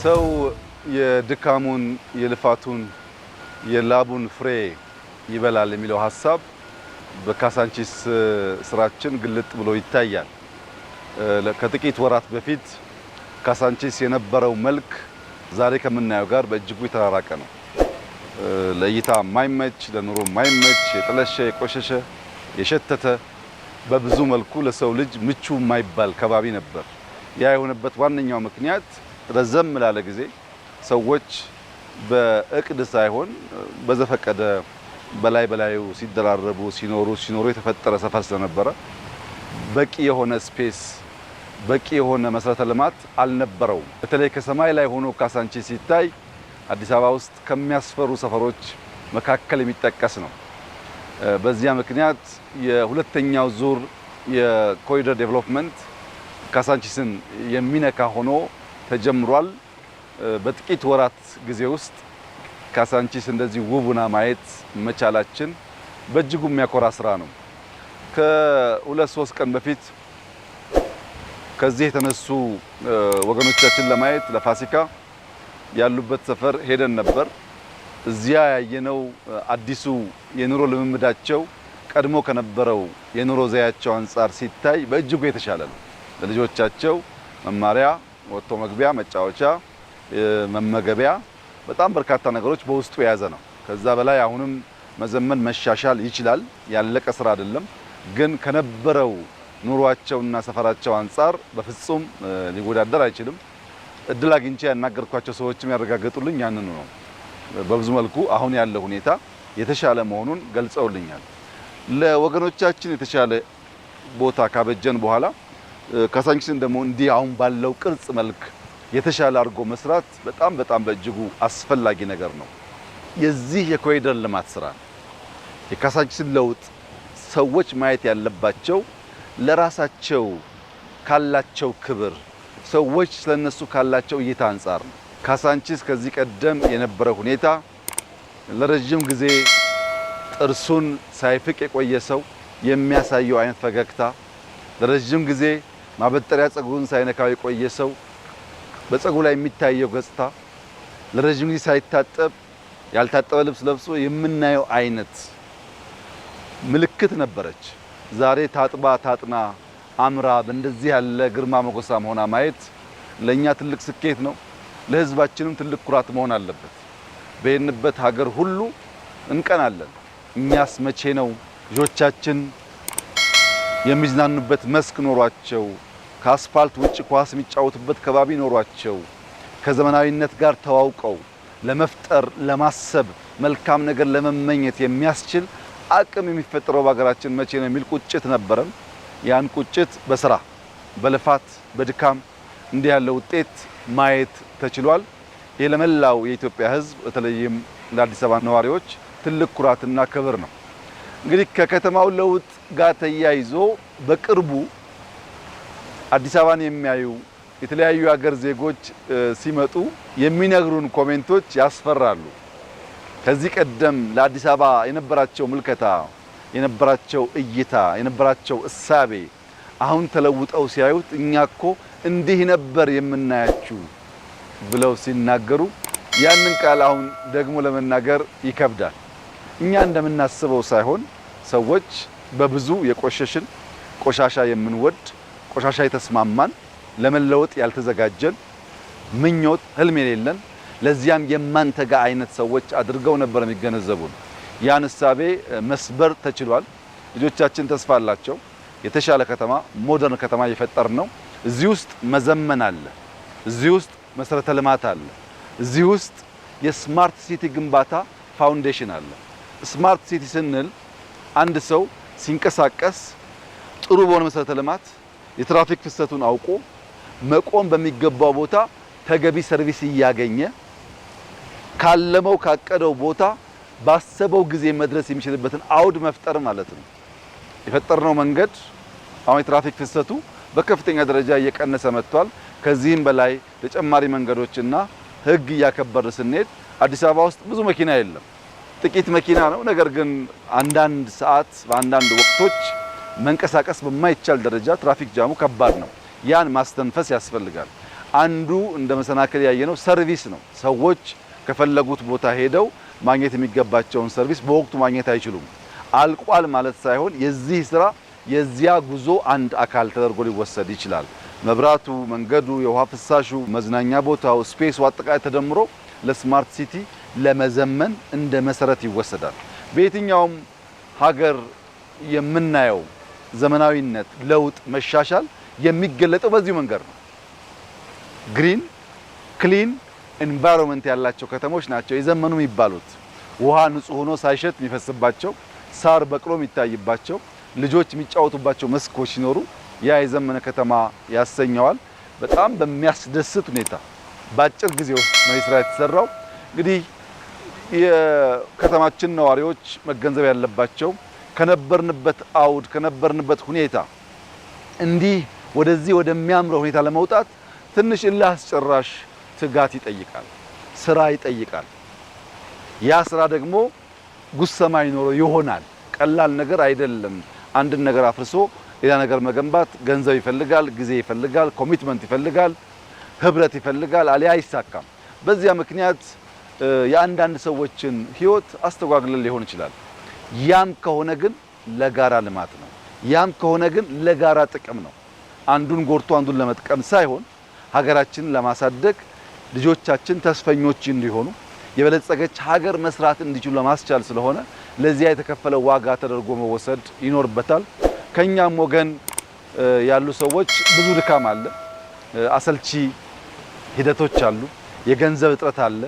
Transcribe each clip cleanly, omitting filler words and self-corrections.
ሰው የድካሙን፣ የልፋቱን፣ የላቡን ፍሬ ይበላል የሚለው ሀሳብ በካሳንቺስ ስራችን ግልጥ ብሎ ይታያል። ከጥቂት ወራት በፊት ካሳንቺስ የነበረው መልክ ዛሬ ከምናየው ጋር በእጅጉ የተራራቀ ነው። ለእይታ የማይመች፣ ለኑሮ የማይመች፣ የጠለሸ፣ የቆሸሸ፣ የሸተተ፣ በብዙ መልኩ ለሰው ልጅ ምቹ የማይባል ከባቢ ነበር። ያ የሆነበት ዋነኛው ምክንያት ረዘም ላለ ጊዜ ሰዎች በእቅድ ሳይሆን በዘፈቀደ በላይ በላዩ ሲደራረቡ ሲኖሩ ሲኖሩ የተፈጠረ ሰፈር ስለነበረ በቂ የሆነ space፣ በቂ የሆነ መሰረተ ልማት አልነበረውም። በተለይ ከሰማይ ላይ ሆኖ ካሳንቺስ ሲታይ አዲስ አበባ ውስጥ ከሚያስፈሩ ሰፈሮች መካከል የሚጠቀስ ነው። በዚያ ምክንያት የሁለተኛው ዙር የኮሪደር development ካሳንቺስን የሚነካ ሆኖ ተጀምሯል። በጥቂት ወራት ጊዜ ውስጥ ካሳንቺስ እንደዚህ ውብ ሆና ማየት መቻላችን በእጅጉ የሚያኮራ ስራ ነው። ከ2-3 ቀን በፊት ከዚህ የተነሱ ወገኖቻችን ለማየት ለፋሲካ ያሉበት ሰፈር ሄደን ነበር። እዚያ ያየነው አዲሱ የኑሮ ልምምዳቸው ቀድሞ ከነበረው የኑሮ ዘያቸው አንጻር ሲታይ በእጅጉ የተሻለ ነው። ለልጆቻቸው መማሪያ፣ ወጥቶ መግቢያ፣ መጫወቻ፣ መመገቢያ፣ በጣም በርካታ ነገሮች በውስጡ የያዘ ነው። ከዛ በላይ አሁንም መዘመን መሻሻል ይችላል። ያለቀ ስራ አይደለም። ግን ከነበረው ኑሯቸውና ሰፈራቸው አንጻር በፍጹም ሊወዳደር አይችልም። እድል አግኝቼ ያናገርኳቸው ሰዎችም ያረጋገጡልኝ ያንኑ ነው። በብዙ መልኩ አሁን ያለው ሁኔታ የተሻለ መሆኑን ገልጸውልኛል። ለወገኖቻችን የተሻለ ቦታ ካበጀን በኋላ ካሳንቺስን ደግሞ እንዲህ አሁን ባለው ቅርጽ መልክ የተሻለ አድርጎ መስራት በጣም በጣም በእጅጉ አስፈላጊ ነገር ነው። የዚህ የኮሪደር ልማት ስራ የካሳንቺስን ለውጥ ሰዎች ማየት ያለባቸው ለራሳቸው ካላቸው ክብር፣ ሰዎች ስለነሱ ካላቸው እይታ አንጻር ነው። ካሳንቺስ ከዚህ ቀደም የነበረ ሁኔታ ለረጅም ጊዜ ጥርሱን ሳይፍቅ የቆየ ሰው የሚያሳየው አይነት ፈገግታ፣ ለረጅም ጊዜ ማበጠሪያ ጸጉሩን ሳይነካው የቆየ ሰው በጸጉሩ ላይ የሚታየው ገጽታ፣ ለረጅም ጊዜ ሳይታጠብ ያልታጠበ ልብስ ለብሶ የምናየው አይነት ምልክት ነበረች። ዛሬ ታጥባ ታጥና አምራ በእንደዚህ ያለ ግርማ ሞገሳም ሆና ማየት ለኛ ትልቅ ስኬት ነው። ለሕዝባችንም ትልቅ ኩራት መሆን አለበት። በሄድንበት ሀገር ሁሉ እንቀናለን። እኛስ መቼ ነው ልጆቻችን የሚዝናኑበት መስክ ኖሯቸው፣ ከአስፋልት ውጭ ኳስ የሚጫወቱበት ከባቢ ኖሯቸው፣ ከዘመናዊነት ጋር ተዋውቀው ለመፍጠር፣ ለማሰብ፣ መልካም ነገር ለመመኘት የሚያስችል አቅም የሚፈጠረው በሀገራችን መቼ ነው የሚል ቁጭት ነበረን። ያን ቁጭት በስራ፣ በልፋት፣ በድካም እንዲህ ያለ ውጤት ማየት ተችሏል። ይህ ለመላው የኢትዮጵያ ሕዝብ በተለይም ለአዲስ አበባ ነዋሪዎች ትልቅ ኩራትና ክብር ነው። እንግዲህ ከከተማው ለውጥ ጋር ተያይዞ በቅርቡ አዲስ አበባን የሚያዩ የተለያዩ ሀገር ዜጎች ሲመጡ የሚነግሩን comment ኦች ያስፈራሉ። ከዚህ ቀደም ለአዲስ አበባ የነበራቸው ምልከታ፣ የነበራቸው እይታ፣ የነበራቸው እሳቤ አሁን ተለውጠው ሲያዩት እኛ እኮ እንዲህ ነበር የምናያችሁ ብለው ሲናገሩ ያንን ቃል አሁን ደግሞ ለመናገር ይከብዳል። እኛ እንደምናስበው ሳይሆን ሰዎች በብዙ የቆሸሽን፣ ቆሻሻ የምንወድ፣ ቆሻሻ የተስማማን፣ ለመለወጥ ያልተዘጋጀን፣ ምኞት ህልም የሌለን፣ ለዚያም የማንተጋ አይነት ሰዎች አድርገው ነበር የሚገነዘቡን። ያን እሳቤ መስበር ተችሏል። ልጆቻችን ተስፋ አላቸው። የተሻለ ከተማ፣ modern ከተማ እየፈጠርን ነው። እዚህ ውስጥ መዘመን አለ። እዚህ ውስጥ መሰረተ ልማት አለ። እዚህ ውስጥ የ smart city ግንባታ foundation አለ። Smart city ስንል አንድ ሰው ሲንቀሳቀስ ጥሩ በሆነ መሰረተ ልማት የትራፊክ ፍሰቱን አውቆ መቆም በሚገባው ቦታ ተገቢ service እያገኘ ካለመው ካቀደው ቦታ ባሰበው ጊዜ መድረስ የሚችልበትን አውድ መፍጠር ማለት ነው። የፈጠርነው መንገድ አሁን የትራፊክ ፍሰቱ በከፍተኛ ደረጃ እየቀነሰ መጥቷል። ከዚህም በላይ ተጨማሪ መንገዶችና ሕግ እያከበርን ስንሄድ አዲስ አበባ ውስጥ ብዙ መኪና የለም፣ ጥቂት መኪና ነው። ነገር ግን አንዳንድ ሰዓት በአንዳንድ ወቅቶች መንቀሳቀስ በማይቻል ደረጃ traffic jam ኡ ከባድ ነው። ያን ማስተንፈስ ያስፈልጋል። አንዱ እንደ መሰናክል ያየነው service ነው። ሰዎች ከፈለጉት ቦታ ሄደው ማግኘት የሚገባቸውን service በወቅቱ ማግኘት አይችሉም። አልቋል ማለት ሳይሆን የዚህ ስራ የዚያ ጉዞ አንድ አካል ተደርጎ ሊወሰድ ይችላል። መብራቱ፣ መንገዱ፣ የውሃ ፍሳሹ፣ መዝናኛ ቦታው፣ space ኡ አጠቃላይ ተደምሮ ለ smart city ለመዘመን እንደ መሰረት ይወሰዳል። በየትኛውም ሀገር የምናየው ዘመናዊነት፣ ለውጥ፣ መሻሻል የሚገለጠው በዚሁ መንገድ ነው። Green clean environment ያላቸው ከተሞች ናቸው የዘመኑ የሚባሉት። ውሃ ንጹህ ሆኖ ሳይሸት የሚፈስባቸው፣ ሳር በቅሎ የሚታይባቸው፣ ልጆች የሚጫወቱባቸው መስኮች ሲኖሩ ያ የዘመነ ከተማ ያሰኘዋል። በጣም በሚያስደስት ሁኔታ በአጭር ጊዜ ውስጥ ነው ስራ የተሰራው። እንግዲህ የከተማችን ነዋሪዎች መገንዘብ ያለባቸው ከነበርንበት አውድ ከነበርንበት ሁኔታ እንዲህ ወደዚህ ወደሚያምረው ሁኔታ ለመውጣት ትንሽ እልህ አስጨራሽ ትጋት ይጠይቃል፣ ስራ ይጠይቃል። ያ ስራ ደግሞ ጉሰማ ይኖረው ይሆናል። ቀላል ነገር አይደለም። አንድን ነገር አፍርሶ ሌላ ነገር መገንባት ገንዘብ ይፈልጋል፣ ጊዜ ይፈልጋል፣ commitment ይፈልጋል፣ ህብረት ይፈልጋል። አሊያ አይሳካም። በዚያ ምክንያት የአንዳንድ ሰዎችን ህይወት አስተጓግለን ሊሆን ይችላል። ያም ከሆነ ግን ለጋራ ልማት ነው። ያም ከሆነ ግን ለጋራ ጥቅም ነው። አንዱን ጎድቶ አንዱን ለመጥቀም ሳይሆን ሀገራችንን ለማሳደግ ልጆቻችን ተስፈኞች እንዲሆኑ የበለጸገች ሀገር መስራት እንዲችሉ ለማስቻል ስለሆነ ለዚያ የተከፈለ ዋጋ ተደርጎ መወሰድ ይኖርበታል። ከኛም ወገን ያሉ ሰዎች ብዙ ድካም አለ፣ አሰልቺ ሂደቶች አሉ፣ የገንዘብ እጥረት አለ፣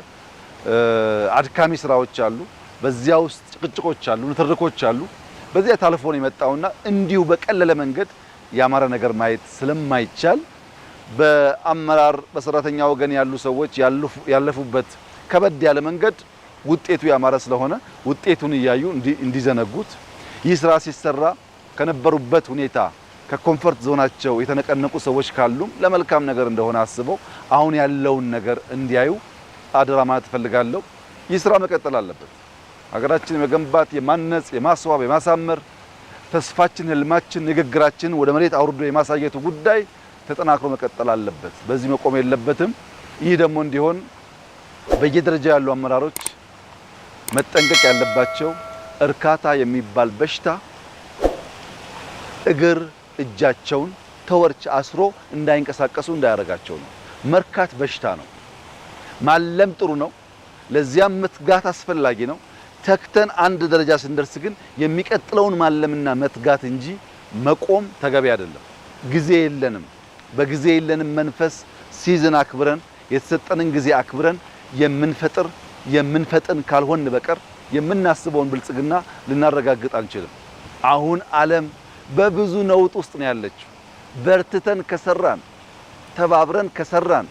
አድካሚ ስራዎች አሉ። በዚያ ውስጥ ጭቅጭቆች አሉ፣ ንትርኮች አሉ። በዚያ ታልፎ ነው የመጣውና እንዲሁ በቀለለ መንገድ ያማረ ነገር ማየት ስለማይቻል በአመራር በሰራተኛ ወገን ያሉ ሰዎች ያለፉበት ከበድ ያለ መንገድ ውጤቱ ያማረ ስለሆነ ውጤቱን እያዩ እንዲዘነጉት ይህ ስራ ሲሰራ ከነበሩበት ሁኔታ ከ comfort zone ኣቸው የተነቀነቁ ሰዎች ካሉም ለመልካም ነገር እንደሆነ አስበው አሁን ያለውን ነገር እንዲያዩ አደራ ማለት እፈልጋለሁ። ይህ ስራ መቀጠል አለበት። ሀገራችን የመገንባት የማነጽ፣ የማስዋብ፣ የማሳመር ተስፋችን፣ ህልማችን፣ ንግግራችን ወደ መሬት አውርዶ የማሳየቱ ጉዳይ ተጠናክሮ መቀጠል አለበት። በዚህ መቆም የለበትም። ይህ ደግሞ እንዲሆን በየደረጃ ያሉ አመራሮች መጠንቀቅ ያለባቸው እርካታ የሚባል በሽታ እግር እጃቸውን ተወርች አስሮ እንዳይንቀሳቀሱ እንዳያደርጋቸው ነው። መርካት በሽታ ነው። ማለም ጥሩ ነው። ለዚያም መትጋት አስፈላጊ ነው። ተክተን አንድ ደረጃ ስንደርስ ግን የሚቀጥለውን ማለምና መትጋት እንጂ መቆም ተገቢ አይደለም። ጊዜ የለንም። በጊዜ የለንም መንፈስ season አክብረን የተሰጠንን ጊዜ አክብረን የምንፈጥር የምንፈጥን ካልሆን በቀር የምናስበውን ብልጽግና ልናረጋግጥ አንችልም። አሁን ዓለም በብዙ ነውጥ ውስጥ ነው ያለችው። በርትተን ከሰራን፣ ተባብረን ከሰራን፣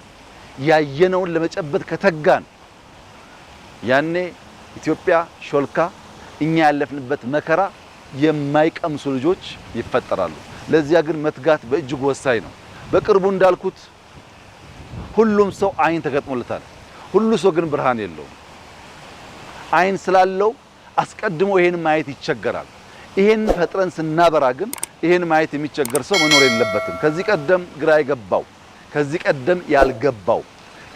ያየነውን ለመጨበጥ ከተጋን ያኔ ኢትዮጵያ ሾልካ እኛ ያለፍንበት መከራ የማይቀምሱ ልጆች ይፈጠራሉ። ለዚያ ግን መትጋት በእጅጉ ወሳኝ ነው። በቅርቡ እንዳልኩት ሁሉም ሰው አይን ተገጥሞለታል። ሁሉ ሰው ግን ብርሃን የለውም። አይን ስላለው አስቀድሞ ይሄን ማየት ይቸገራል። ይሄን ፈጥረን ስናበራ ግን ይሄን ማየት የሚቸገር ሰው መኖር የለበትም። ከዚህ ቀደም ግራ የገባው፣ ከዚህ ቀደም ያልገባው፣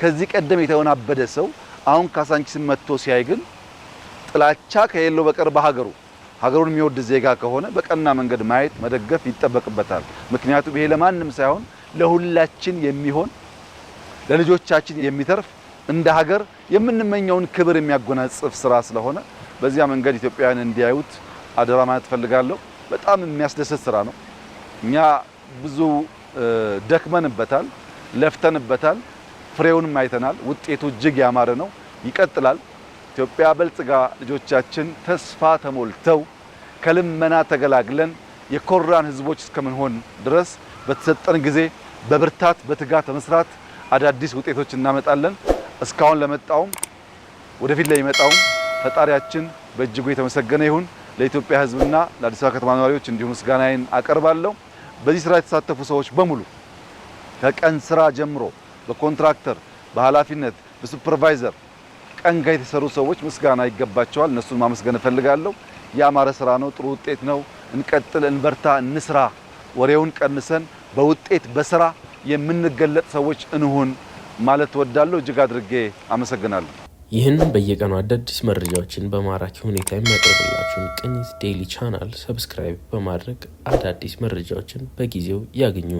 ከዚህ ቀደም የተወናበደ ሰው አሁን ካሳንቺስን መጥቶ ሲያይ ግን ጥላቻ ከሌለው በቀር በሀገሩ ሀገሩን የሚወድ ዜጋ ከሆነ በቀና መንገድ ማየት መደገፍ ይጠበቅበታል። ምክንያቱም ይሄ ለማንም ሳይሆን ለሁላችን የሚሆን ለልጆቻችን የሚተርፍ እንደ ሀገር የምንመኘውን ክብር የሚያጎናጽፍ ስራ ስለሆነ በዚያ መንገድ ኢትዮጵያውያን እንዲያዩት አደራ ማለት እፈልጋለሁ። በጣም የሚያስደስት ስራ ነው። እኛ ብዙ ደክመንበታል፣ ለፍተንበታል፣ ፍሬውንም አይተናል። ውጤቱ እጅግ ያማረ ነው። ይቀጥላል። ኢትዮጵያ በልጽጋ ልጆቻችን ተስፋ ተሞልተው ከልመና ተገላግለን የኮራን ህዝቦች እስከምንሆን ድረስ በተሰጠን ጊዜ በብርታት በትጋት በመስራት አዳዲስ ውጤቶች እናመጣለን። እስካሁን ለመጣውም ወደፊት ለሚመጣውም ፈጣሪያችን በእጅጉ የተመሰገነ ይሁን። ለኢትዮጵያ ሕዝብና ለአዲስ አበባ ከተማ ነዋሪዎች እንዲሁም ምስጋናዬን አቀርባለሁ። በዚህ ስራ የተሳተፉ ሰዎች በሙሉ ከቀን ስራ ጀምሮ በ contractor፣ በኃላፊነት፣ በ supervisor ቀን ጋር የተሰሩ ሰዎች ምስጋና ይገባቸዋል። እነሱን ማመስገን እፈልጋለሁ። ያማረ ስራ ነው። ጥሩ ውጤት ነው። እንቀጥል፣ እንበርታ፣ እንስራ። ወሬውን ቀንሰን በውጤት በስራ የምንገለጥ ሰዎች እንሁን ማለት እወዳለሁ። እጅግ አድርጌ አመሰግናለሁ። ይህን በየቀኑ አዳዲስ መረጃዎችን በማራኪ ሁኔታ የሚያቀርብላችሁን ቅኝት Daily channel subscribe በማድረግ አዳዲስ መረጃዎችን በጊዜው ያግኙ።